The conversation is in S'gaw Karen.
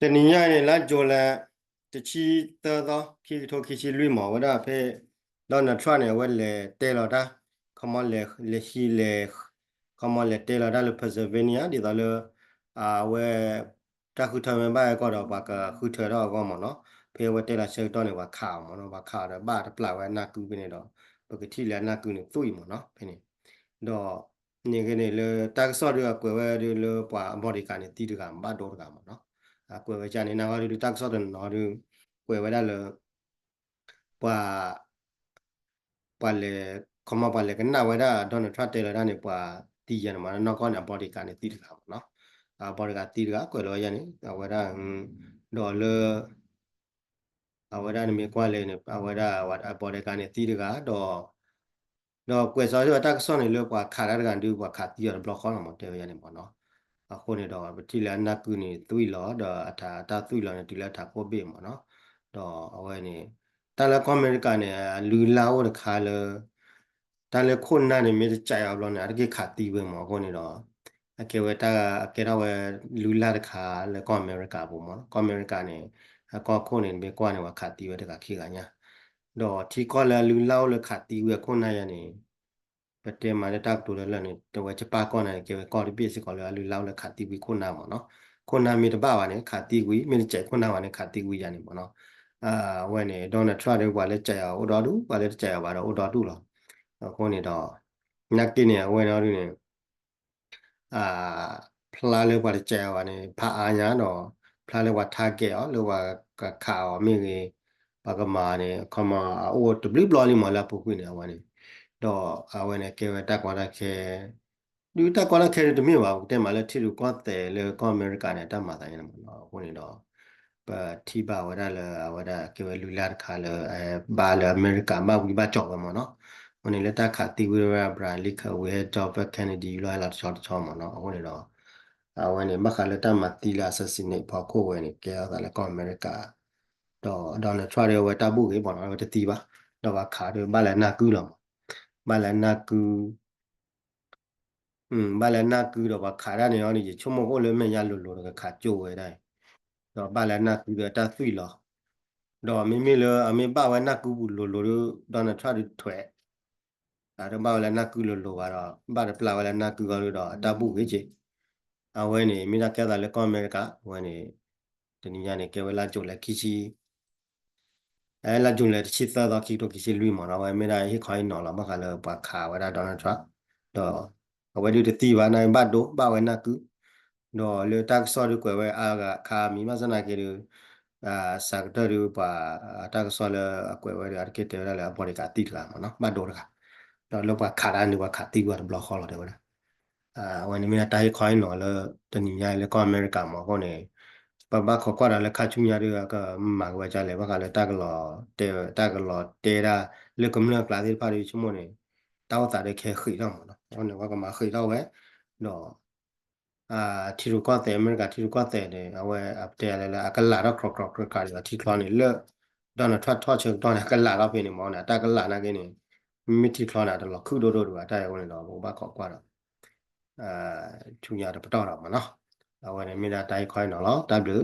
တနံၤညါန့ၣ် လါယူၤလံ တဆံသၢသီ ခံကထိခံဆံလွံၢ်မး ဝဲဒၣ်ဖဲ Donald Trump န့ၣ် အဝဲလဲၤတဲလီၤတၢ် ခီမီလဲၤ လဲၤဟံးလဲၤ ခီမီလဲၤတဲလီၤတၢ်လၢ Pennsylvania ဒ်သိးလၢ အဝဲ တၢ်ဃုထၢမ့ၢ်ဘၣ်အဂီၢ်ဒီး ပှၤကဃုထၢထီၣ်အဂီၢ်မးနီၤ. ဖဲအဝဲတဲလီၤဆၢကတီၢ်န့ၣ် ပှၤခးအီၤမးနီၤ. ပှၤခးအီၤဒီးဘၣ်တပျၢ်ဝဲနၢ်ကုဖဲန့ၣ်ဒီး ပကထံၣ်လၢအနၢ်ကုန့ၣ်သွံၣ်မးနီၤ ဖဲန့ၣ် ဒီး န့ၣ်ဂ့ၤန့ၣ်လၢတၢ်ကစီၣ်ဒုးအကွဲးဝဲဒုးလၢပှၤအ bodyguard န့ၣ်သံတဂၤ ဘၣ်ဒိတဂၤမးနီၤ. အကွဲးဝဲဒ်န့ၣ် နဂီၢ်ဒုးတၢ်ကစီၣ်တနီၤဒုး ကွဲးဝဲဒၣ်လၢ ပှၤ ပှၤလဲၤ ခီမီပှၤလဲၤကနၣ်ဝဲဒၣ် Donald Trump တဲလီၤတၢ်န့ၣ် ပှၤသံယဲန့ၣ်မး နီၢ်ကီၢ်န့ၣ် အ bodyguard န့ၣ်သံတဂၤမးနီၤ. အ bodyguard သံတဂၤ ကွဲးလီၤဝဲဒ်န့ၣ် အဝဲဒၣ် ဒီးလၢ အဝဲဒၣ်နမ့ၢ်ကွၢ်လဲၣ်န့ၣ် အဝဲဒၣ် အ bodyguard န့ၣ်သံတဂၤ ဒီး ဒီးကွဲးစီၤဝဲတၢ်ကစီၣ်န့ၣ်လၢပှၤခးတၢ်တဂၤဒုး ပှၤခးသံအီၤတဘျီဃီလီၤမး တဲဝဲဒ်န့ၣ်မးနီၤ. အဃိန့ၣ်ဒီး ပထံၣ်လၢအနၢ်ကုန့ၣ်သွံၣ်လီၤ ဒီးအတၢ်သွံၣ်လီၤန့ၣ် တုၤလၢအထးခိၣ်ဘ့ၣ်မးနီၤ. ဒီးအဝဲန့ၣ် တၢ်လၢကီၢ်အမဲရကၤန့ၣ် အလုၢ်အလၢ်အိၣ်တခါလၢ တၢ်လၢခိၣ်နၢ်န့ၣ် မ့ၢ်တကးအီၤဘျီန့ၣ် အတက့ၢ်ခးသံဝဲမး အဃိန့ၣ်ဒီး အကဲဝဲတၢ် အကဲထီၣ်ဝဲလုၢ်လၢ်တခါလၢကီၢ်အမဲရကၤအပူၤမးနီၤ. ကီၢ်အမဲရကၤန့ၣ် အကီၢ်ခိၣ်န့ၣ် နမ့ၢ်ကွၢ်န့ၣ် ပှၤခးသံဝဲတဂၤခံဂၤညါ ဒီးထံကီၢ်လၢအလုၢ်လၢ်အိၣ်လၢခးသံဝဲအခိၣ်နၢ်ယါန့ၣ် ပတဲမးလၢတၢ်ကတိၤလၢလၢာ်န့ၣ် တဝဲကပၣ်ကီၢ်န့ၣ် ကဲဝဲကီၢ်တဘ့ၣ်စ့ၢ်ကီးလၢအလုၢ်လၢ်အိၣ်လၢခးသံဝံခိၣ်နၢ်မးနီၤ. ခိၣ်နၢ်မ့ၢ်တဘၣ်ဘၣ်န့ၣ် ခးသံဝံ မ့ၢ်တကးခိၣ်နၢ်ဘၣ်န့ၣ် ခးသံဝံယါန့ၣ်မးနီၤ. အဝဲန့ၣ် Donald Trump ဒီးပှၤလၢကးအီၤအိၣ်ဒီဒူၣ် ပှၤလၢတကးအီၤဘၣ်ဒီးအိၣ်ဒီဒူၣ်လီၤ. အဃိန့ၣ်ဒီး နာ်က့န့ၣ် အဝဲန့ၣ်ဒ်န့ၣ် ဖျါလၢပှၤတကးအီၤဘၣ်န့ၣ် ဖးအါညါဒီး ဖျါလၢပှၤ target အီၤ လၢပှၤကခးအီၤမ့ၢ်ဂ့ၤ ပှၤကမၤန့ၣ် ခီမအအိၣ်တဘျုးဘျီလံမးလၢအပူၤကွံာ်န့ၣ် အဝဲန့ၣ် ဒီးအဝဲန့ၣ်ကဲဝဲတၢ်ကီတၢ်ခဲ ဒုးတၢ်ကီတၢ်ခဲဒုးတမ့ၢ်ဘၣ် ပကတဲမးလၢထံရူၢ်ကီၢ်သဲးလၢကီၢ်အမဲရကၤန့ၣ် တၢ်မၤသးန့ၣ်မးနီၤ. အဃိန့ၣ်ဒီး ပထံၣ်ဘၣ်ဝဲဒၣ်လၢအဝဲဒၣ်ကဲဝဲလုၢ်လၢ်တခါလၢ ဘၣ်လၢအမဲရကၤဘၣ်ဝံဘၣ်ကၠီၤဝဲမးနီၤ. အဃိန့ၣ်လၢတၢ်ခးသံဝံဝဲ Abraham Lincoln ဝံဟဲ John F Kennedy လီၤဟဲလီၤတဆီတဆီမးနီၤ. အဃိန့ၣ်ဒီး အဝဲန့ၣ် ဘၣ်ဃးလၢတၢ်မၤသံလၢ assassinate ဖီခိၣ်ဝဲန့ၣ် ကဲထီၣ်သးလၢကီၢ်အမဲရကၤ ဒီး Donald Trump ဒီးအဝဲတၢ်ဘူၣ်ဂ့ၤမးနီၤ အဝဲတသံဘၣ် ဒီးပှၤခးဒီးဘၣ်လၢနၢ်ကုလီၤမး ဘၣ်လၢနၢ်ကု ဘၣ်လၢနၢ်ကုဒီးပှၤခးတၢ်န့ၣ်အီၤန့ၣ် ယဆိကမိၣ်ကအိၣ်လၢမဲာ်ညါလိၤလိၤဒီးကခးကၠိဝဲဒၣ်အံၤ ဒီးဘၣ်လၢနၢ်ကုဒီးတၢ်သွံၣ်လီၤ ဒီးမ့မ့ၢ်လၢအမ့ၢ်ဘၣ်ဝဲနၢ်ကုပူၤလိၤလိၤဒီး Donald Trump ဒုးထွဲ အတဘၣ်ဝဲလၢနၢ်ကုလိၤလိၤဘၣ်ဒီး ဘၣ်တပျၢ်ဝဲလၢနၢ်ကုအီၤဒီးအတၢ်ဘူၣ်ဂ့ၤက့ၤ အဝဲန့ၣ် မ့ၢ်ဒၣ်ကဲသးလၢကီၢ်အမဲရကၤ အဝဲန့ၣ် တနံၤညါန့ၣ် ကဲဝဲလါယူၤလံခံဆံ လါယူၤလံတဆံသၢသီ ခံကထိခံဆံလွံၢ်မးနီၤ အဝဲမ့ၢ်ဒၣ်ဟ့ၣ်ခီဟ့ၣ်နီၤလီၤ ဘၣ်ဃးလၢပှၤခးဝဲဒၣ် Donald Trump ဒီး အဝဲဒုးတသံဘၣ် နၢ်ဘၣ်ဒိ ဘၣ်ဝဲနၢ်ကု ဒီးလၢတၢ်ကစီၣ်ဒုးကွဲးဝဲအါဂၤခါမံၤ ဘၣ်ဆၣ်သနာ်က့ဒုး စးကတၢၢ်ဒုးပှၤ တၢ်ကစီၣ်လၢအကွဲးဝဲဒၣ်အါတက့ၢ်တဲဝဲဒၣ်လၢအ bodyguard သံတဂၤမးနီၤ ဘၣ်ဒိတဂၤ ဒီးလၢပှၤခးတၢ်န့ၣ် ပှၤခးသံဝဲတဘျီဃီလီၤတဲဝဲဒၣ် အဝဲန့ၣ်မ့ၢ်ဒၣ်တၢ်ဟ့ၣ်ခီဟ့ၣ်နီၤလၢ တနံၤညါလၢကီၢ်အမဲရကၤမးအဃိန့ၣ် ပဘၣ်ခိးကွၢ်ဒီးလၢခါဆူညါဒုး ကမၤက့ၤဝဲဒ်လဲၣ် ဘၣ်ဃးလၢတၢ်ကလီၤတဲ တၢ်ကလီၤတဲဒၣ်လၢကမျၢၢ်အကျါသ့ၣ်တဖၣ်ဒုး ဆိကမိၣ်န့ၣ် တၢ်အိၣ်သးဒုးကဟဲဃ့ၢ်ထီၣ်မးနီၤ အဃိန့ၣ် ပှၤကမၤဃ့ၢ်ထီၣ်ဝဲ ဒီး ထံရူၢ်ကီၢ်သဲး အမဲရကၤထံရူၢ်ကီၢ်သဲးန့ၣ် အဝဲအတဲလၢလၢအကလးထီၣ် ခြီခြီခြီခြီဒီးထံချီန့ၣ်လၢ Donald Trump ထီၣ်ဆၢကတီၢ်န့ၣ် အကလးထီၣ်ဖဲန့ၣ်မးန့ၣ် အတၢ်ကလးနာ်က့န့ၣ် မ့ၢ်ထံချီန့ၣ် အတလီၤခုၣ်ဒိၣ်ဒိၣ်ဒံးဘၣ် တၢ်အံၤအဃိန့ၣ်ဒီး ပကဘၣ်ခိးကွၢ်ဒီး ဆူညါတပတီၢ်ဒီးမးနီၤ အဝဲန့ၣ်မ့ၢ်ဒၣ်တၢ်ဟ့ၣ်ခီဟ့ၣ်နီၤလီၤ တၢ်ဘျုး